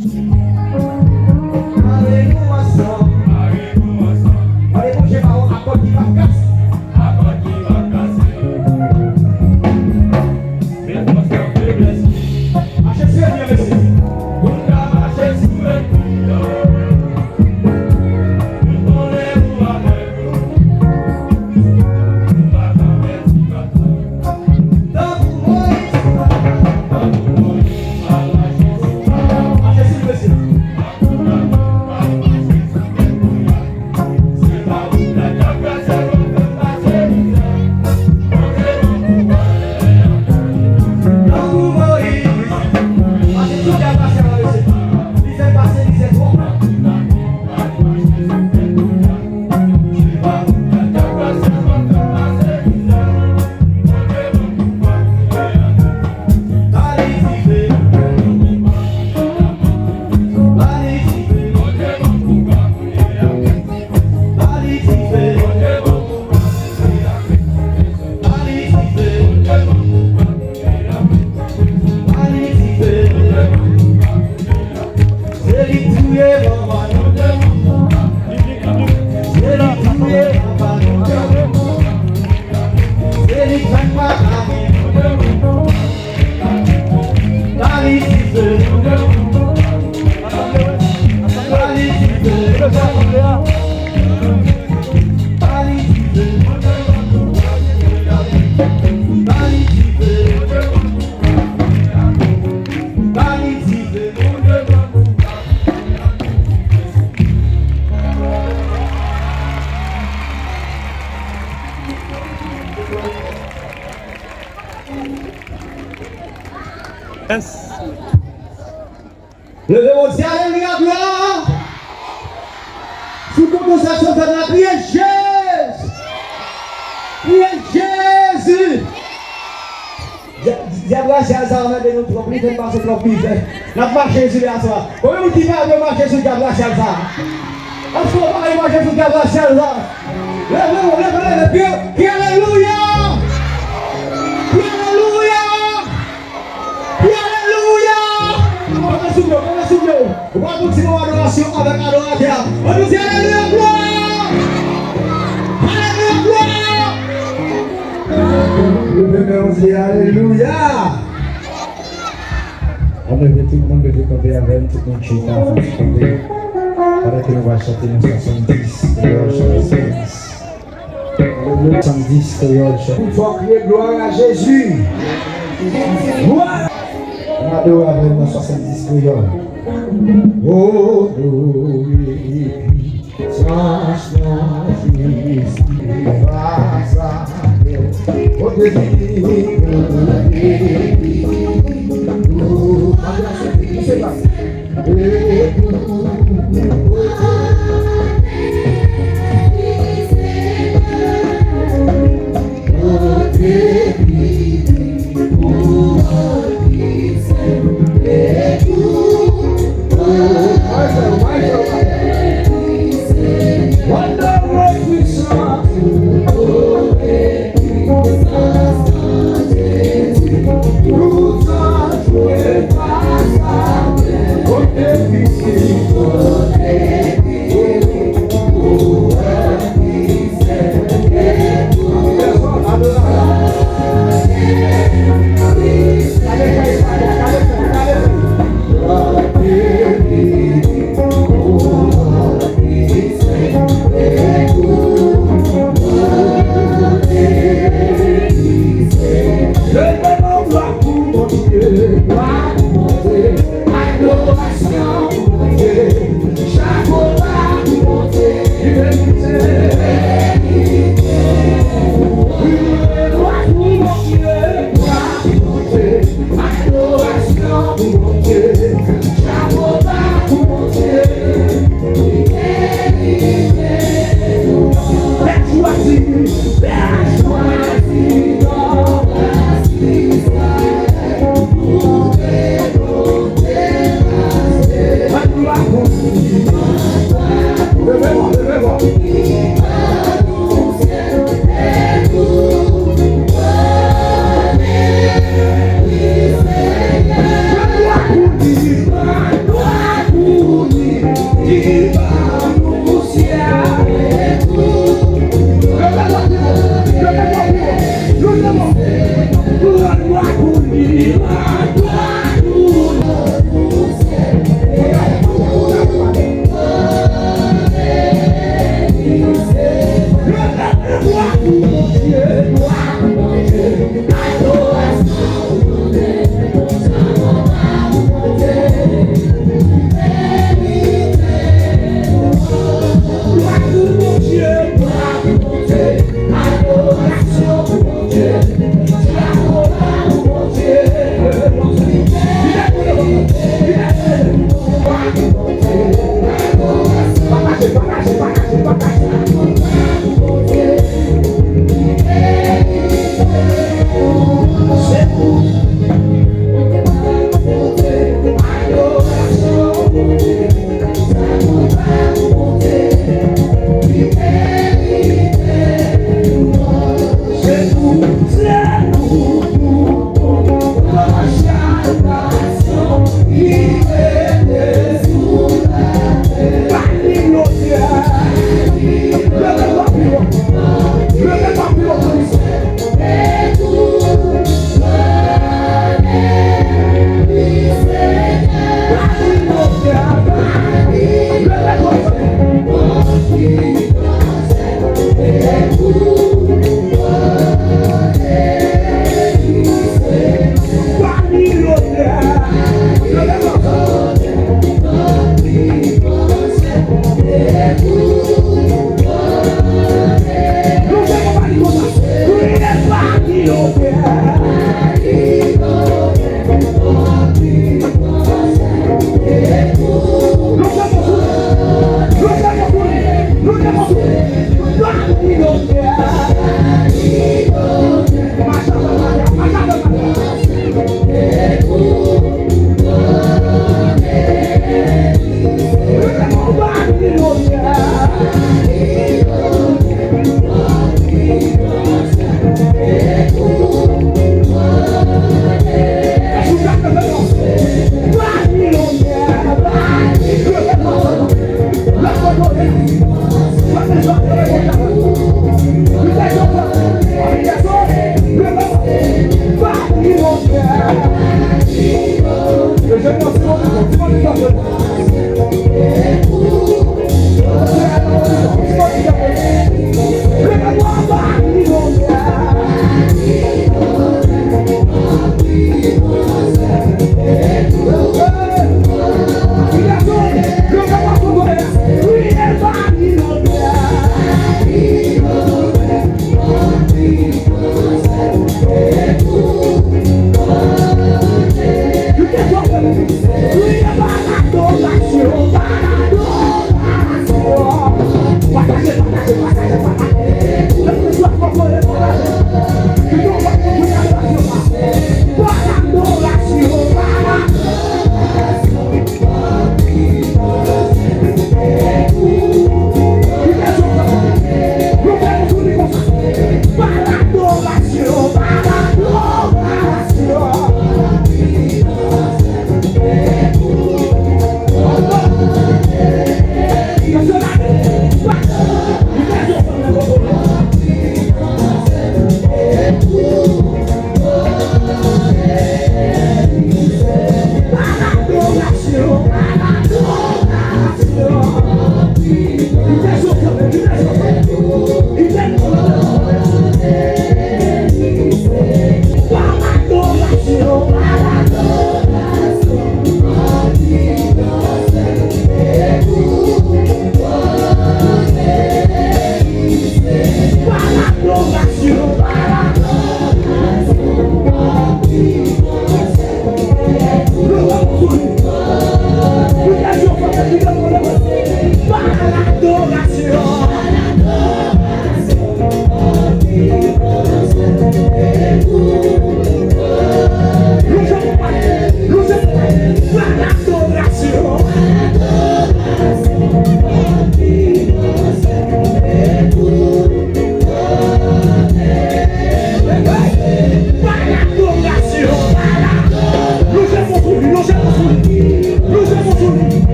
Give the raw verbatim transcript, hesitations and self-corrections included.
Mare nou ansanm. Mare nou ansanm. Mare nou ansanm. Mare nou ansanm. Akò ki p ap kase. Akò ki p ap kase. Mache sou enmi an, mesye. Moun ka mache sou enmi an. Moun konnen ou avèk nou. Ou pa ka pèdi batay. Tankou Moyiz. Tankou Moyiz. Mache sou li, mesye. Se li k touye manman nou. Se li k touye papa nou. Se li k fè n pa ka viv. Ba li dife. Ba li dife. Ba li dife. Ba li dife. Ba li dife. Yes. Leve men w, di alelouya, glwa. Sou kont ou sa, sou fè la, kriye Jezi. Kriye Jezi. Dya-, dyab rasyal sa a anmède nou twòp, li fè n pase twòp mizè. N ap mache sou li aswè a. Konbyen moun ki pare pou yo mache sou dyab rasyal sa a? Èske w pare mache sou dyab rasyal sa a? Leve w, leve, leve, kriye, kriye alelouya! Kriye alelouya! Kriye alelouya! Kenbe sou men w, kenbe sou men w. Ou pral pou ti moman adorasyon avèk adoratè a. Ann nou di alelouya, glwa! Alelouya, glwa! Leve men w, di alelouya! Ann leve, tout moun leve kanpe avè m, tout moun chita, fè m kanpe. Pandan ke nou va chante nan swasanndis, kreyòl, swasanndis. Swasanndis, kreyòl, chante. Fò kriye glwa a Jezi. Glwa! Ann adore avè m nan swasanndis, kreyòl. Onore epi Sa, sa, Jezi, sa, sa, Bondye beni, Bondye beni.